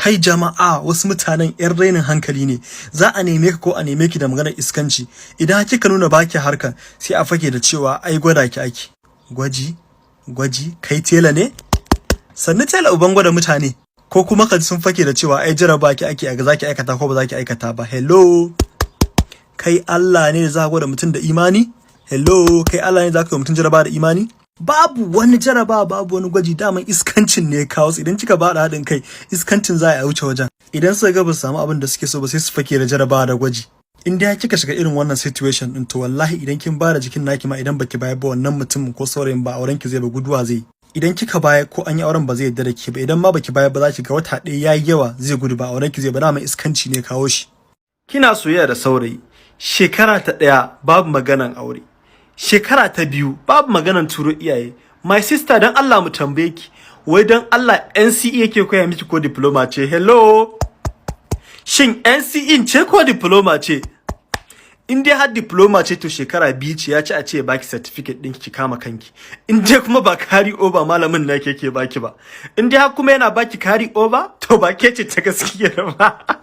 Kai jama'a, wasu mutanen 'yan rainin hankali ne. Za a neme ka ko a neme ki da maganar iskanci. Idan kika nuna baki harkan, sai a fake da cewa ai gwada ki ake. Gwaji, gwaji, kai tela ne? Sannu tela uban gwada mutane. Ko kuma ka sun fake da cewa ai jaraba ki ake a ga zaki aikata ko ba zaki aikata ba. Hello, kai Allah ne da za ka gwada mutum da imani? Hello, kai Allah ne za ka yi mutum jaraba da imani? Babu wani jaraba, babu wani gwaji. Daman iskancin ne kawo su. Idan kika ba da haɗin kai, iskancin za a wuce wajen. Idan suka ga ba su samu abin da suke so ba, sai su fake da jaraba da gwaji. In dai kika shiga irin wannan situation din, to wallahi idan kin bada jikin naki ma, idan baki bayar ba, wannan mutumin ko saurayin ba auren ki zai ba, guduwa zai. Idan kika bayar ko an yi auren, ba zai yarda da ke ba. Idan ma baki bayar ba, za ki ga wata ɗaya yayi yawa zai gudu, ba auren ki zai ba. Daman iskanci ne kawo shi. Kina soyayya da saurayi, shekara ta ɗaya babu maganan aure, shekara ta biyu babu maganan turo iyaye. My sister, dan Allah mu tambaye ki, wai dan Allah NCE yake koya miki ko diploma ce? Hello, shin NCE ce ko diploma ce? In dai har diploma ce, to shekara 2 ce, ya ci a ce baki certificate ɗinki ki kama kanki. In dai kuma ba carry over malamin na yake baki ba, in dai har kuma yana baki carry over, to ba ke ce ta gaskiya ba.